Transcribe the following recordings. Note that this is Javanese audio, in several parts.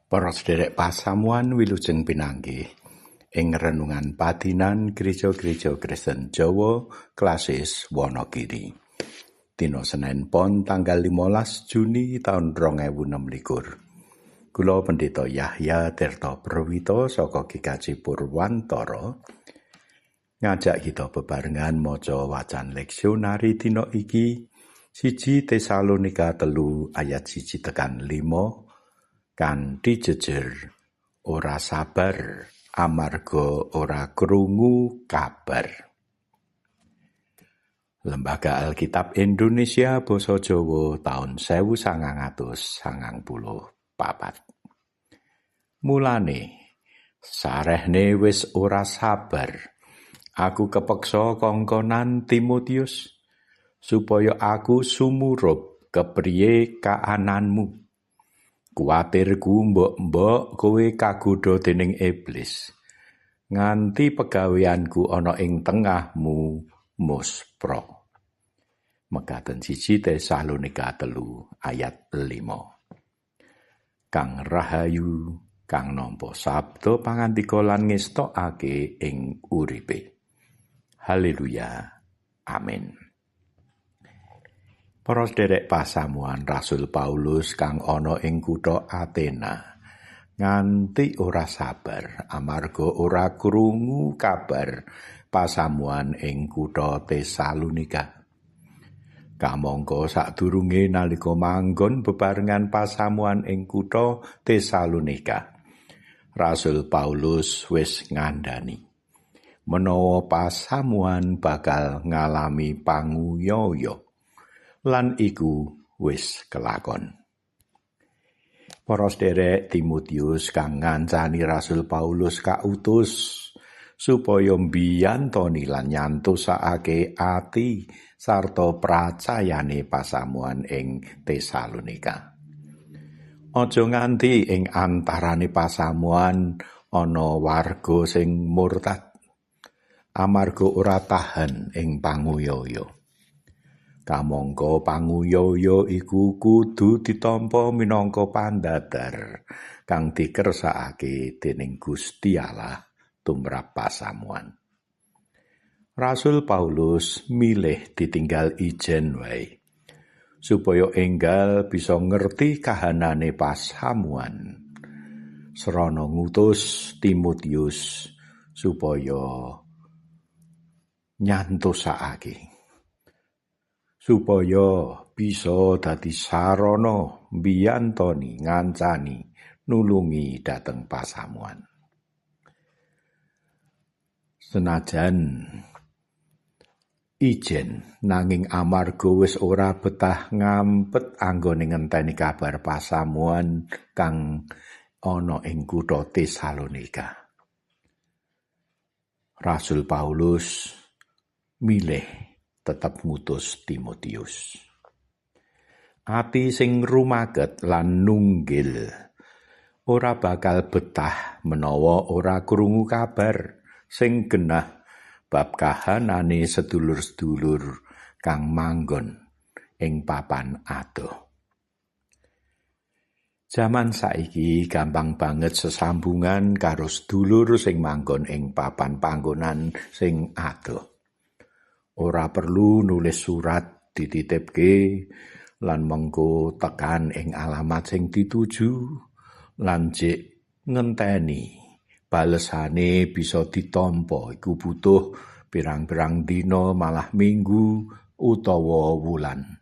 Para sederek pasamuan wilujeng pinanggih ing renungan padinan Gereja-gereja Kristen Jawa Klasis Wonogiri. Dina Senen Pon tanggal 15 Juni taun 2026. Kula Pendeta Yahya Tirta Prawito saka GKJ Purwantara ngajak kita bebarengan maca wacan leksionari dina iki 1 Tesalonika 3 ayat 1 tekan 5 kanthi jejer ora sabar amarga ora krungu kabar. Lembaga Alkitab Indonesia Basa Jawa taun 1994. Mulane sarehne wis ora sabar, aku kepeksa kongkonan Timotius supaya aku sumurup kepriye kaananmu. Kuwatirku mbok-mbok kowe kagodha dening iblis, nganti pegaweanku ana ing tengahmu muspra. Mekaten 1 Tesalonika 3 ayat 5. Kang rahayu kang nampa sabda pangandika lan ngestokake ing uripe. Haleluya. Amin. Para sederek pasamuan, Rasul Paulus kang ana ing kutha Athena nganti ora sabar amarga ora krungu kabar pasamuan ing kutha Tesalonika. Kamangka sadurunge nalika manggon bebarengan pasamuan ing kutha Tesalonika, Rasul Paulus wis ngandhani menawa pasamuan bakal ngalami panguyoyo, lan iku wis kelakon. Para sederek, Timotius kang ngancani Rasul Paulus kautus supaya mbiyantoni lan nyantosake ati sarta pracayane pasamuan ing Tesalonika. Aja nganti ing antarane pasamuan ana warga sing murtad amarga ora tahan ing panguyoyo. Kamangka panguyoyo iku kudu ditampa minangka pandadar kang dikersakake dening Gusti Allah tumrap pasamuan. Rasul Paulus milih ditinggal ijen wae supaya enggal bisa ngerti kahanane pasamuan. Srana ngutus Timotius supaya nyantosakake, supaya bisa dadi sarana mbiyantoni, ngancani, nulungi dhateng pasamuan. Senajan ijen, nanging amarga wis ora betah ngampet anggone ngenteni kabar pasamuan kang ana ing kutha Tesalonika, Rasul Paulus milih tetep ngutus Timotius. Ati sing rumaket lan nunggil ora bakal betah menawa ora krungu kabar sing genah bab kahanane sedulur-sedulur kang manggon ing papan adoh. Jaman saiki gampang banget sesambungan karo sedulur sing manggon ing papan panggonan sing adoh. Ora perlu nulis surat dititipke lan mengko tekan ing alamat sing dituju lan jek ngenteni balesane bisa ditampa iku butuh pirang-pirang dina, malah minggu utawa wulan.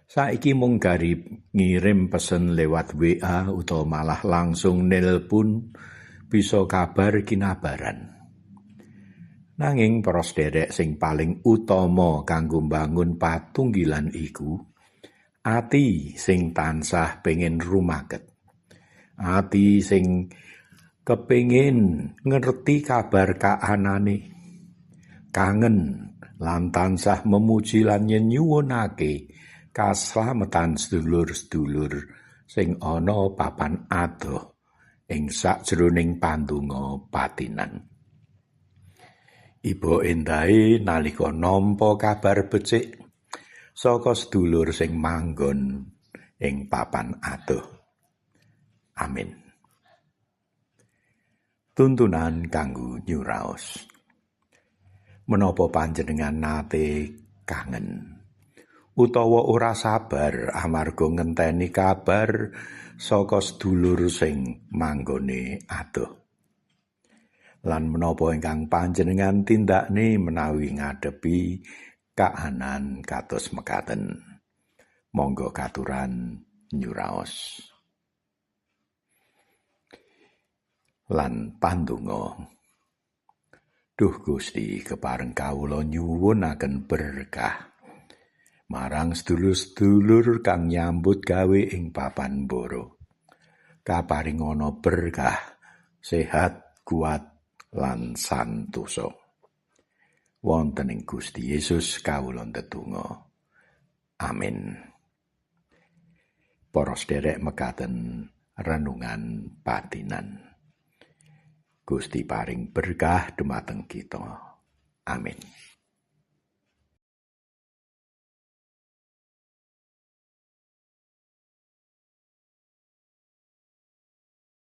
Saiki mung gari ngirim pesen lewat WA utawa malah langsung nelpon bisa kabar kinabaran. Nanging para sederek, sing paling utama kanggo mbangun patunggilan iku ati sing tansah pengen rumaket. Ati sing kepengin ngerti kabar kahanane, kangen lan tansah memuji lan nyenyuwunake kaslametan sedulur-sedulur sing ana papan adoh ing sakjroning pandonga patinan. Iba endahe nalika nampa kabar becik saka sedulur sing manggon ing papan adoh. Amin. Tuntunan kanggo nyuraos. Menapa panjenengan nate kangen utawa ora sabar amarga ngenteni kabar saka sedulur sing manggone adoh? Lan menapa ingkang panjenengan tindakne menawi ngadepi kahanan kados mekaten? Monggo katuran nyuraos. Lan pandonga. Duh Gusti, kepareng kawula nyuwunaken berkah marang sedulur-sedulur kang nyambut gawe ing papan mboro. Kaparingana berkah, sehat, kuat lan santosa. Wonten ing Gusti Yesus kawula ndedonga. Amin. Para sederek, mekaten renungan patinan. Gusti paring berkah dumateng kita. Amin.